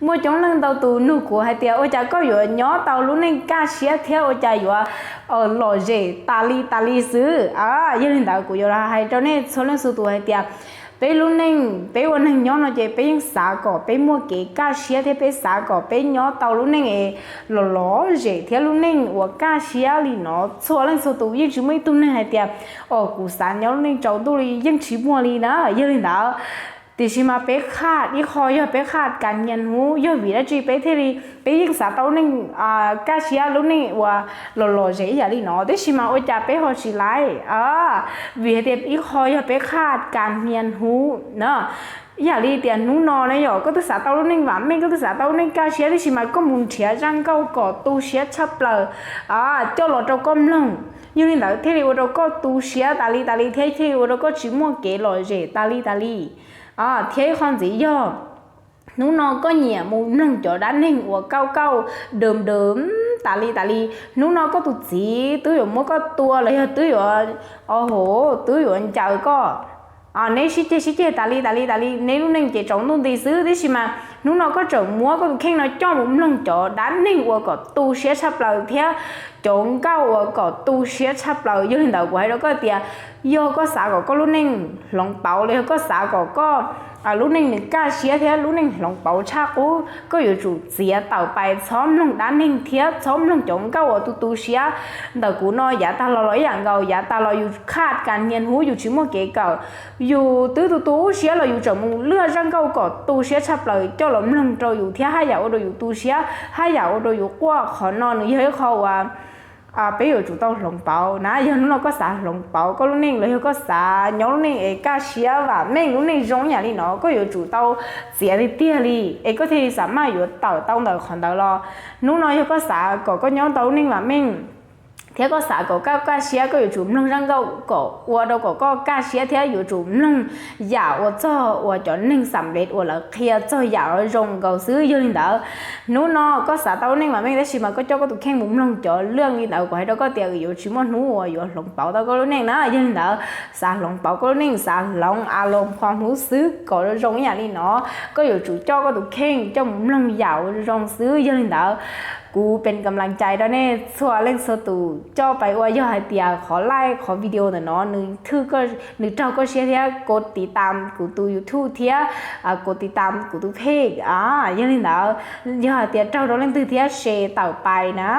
Muaj coob leej ntau tus nug kuv hais tias ua cas koj yuav nyob tau lub neej kaj siab thiab ua cas yuav lom zem tas li tas li xwb. Yog li ntawd kuv yuav los hais rau nej txhua leej txhua tus hais tias peb lub neej peb ua neeg nyob no ces peb yeej xav kom peb muaj kev kaj siab thiab peb xav kom peb nyob tau lub neej es lom lom zem thiab lub neej uas kaj siab li no. Txhua leej txhua tus yeej tsis muaj ib tug neeg hais tias, o, kuv xav nyob lub neej tsaus ntuj li, yeej tsis muaj li na. Yog li ntawd, tiam sis mas peb qhaj ib qho yog peb qhaj kas nias hnub, yog vim dab tsi peb thiaj li, peb yeej xav tau lub neej kaj siab, lub neej uas lom lom zem ib yam li no, tiam sis mas ua cas peb ho tsis laib? Vim hais tias ib qho yog peb qhaj kas nias hnub na. Ib yam li tias hnub no ne yom, koj twb xav tau lub neej vam meej, koj twb xav tau lub neej kaj siab, tiam sis mas koj mus nrhiav zaj nkauj kom tu siab tshaj plaws coj los rau koj mloog. Yog li ntawd thiaj li ua rau koj tu siab tas li tas li thiab thiaj li ua rau koj tsis muaj kev lom zem tas li tas li. Thiab ib qho ntxiv yog hnub no koj nyiam mus mloog cov dab neeg uas kauj kauj dawm dawm tas li tas li. Hnub no koj tus txiv twb yuav muab koj tua los yog twb yuav, o ho, twb yuav ncaws koj. Neb sib ceg sib ceg tas li tas li tas li, neb lub neej ces tsaus ntuj nti xwb, tiam sis mas hnub no koj tseem muab koj tus kheej no coj mus mloog cov dab neeg uas kom tu siab tshaj plaws thiab cov nkauj uas kom tu siab tshaj plaws. Yog li ntawd kuv hais rau koj tias, yog koj xav kom koj lub neej hloov pauv los yog koj xav kom koj lub neej nws kaj siab thiab lub neej hloov pauv tshaj qub, koj yuav tsum txiav tawm pais, txhob mloog dab neeg thiab txhob mloog cov nkauj uas tu tu siab ntawm kuv no. Yav tag los los ib yam nkaus, yav tag los yus qhaj kas nias hnub yus tsis muaj kev kawm, yus twb tu tu siab los yus tseem mus luaj zaj nkauj kom tu siab tshaj plaws coj los mloog rau yus thiab haj yam ua rau yus tu siab, haj yam ua rau yus quaj. Qhov no nws yog ib qho uas peb yuav tsum tau hloov pauv na. Yog hnub no koj xav hloov pauv koj lub neej los yog koj xav nyob lub neej es kaj siab vam meej, lub neej zoo ib yam li no, koj yuav tsum tau txiav tiag tiag li es koj thiaj li xam maj yuav tawm tau ntawm qhov ntawd los. Hnub no yog koj xav kom koj nyob tau lub neej vam meej thiab koj xav kom koj kaj siab, koj yuav tsum mloog zaj nkauj kom ua rau kom koj kaj siab thiab yuav tsum mloog yam uas txog uas cov neeg xam lev uas lawv qhia txog yam zoo nkaus xwb. Yog li ntawd, hnub no koj xav tau lub neej vam meej tab sis mas koj coj koj tus kheej mus mloog cov lwaj li ntawd, kuv hais rau koj tias yuav tsis muaj hnub uas yuav hloov pauv tau koj lub neej na. Yog li ntawd, xav hloov pauv koj lub neej, xav hloov a loos qhov hmoov xwb kom zoo ib yam li no, koj yuav tsum coj koj tus kheej coj mus mloog yam uas zoo xwb. Yog li ntawd, kuv pes kam las cai rau nej txhua leej txhua tus coj pais ua. Yog hais tias qhov like qhov video ntawm no nws thwj, nws raug koj siab thiab kos tiv tam kuv tus YouTube thiab kos tiv tam kuv tus page. Yog li ntawd, yog hais tias raug rau leej twg thiab share tawm pais na.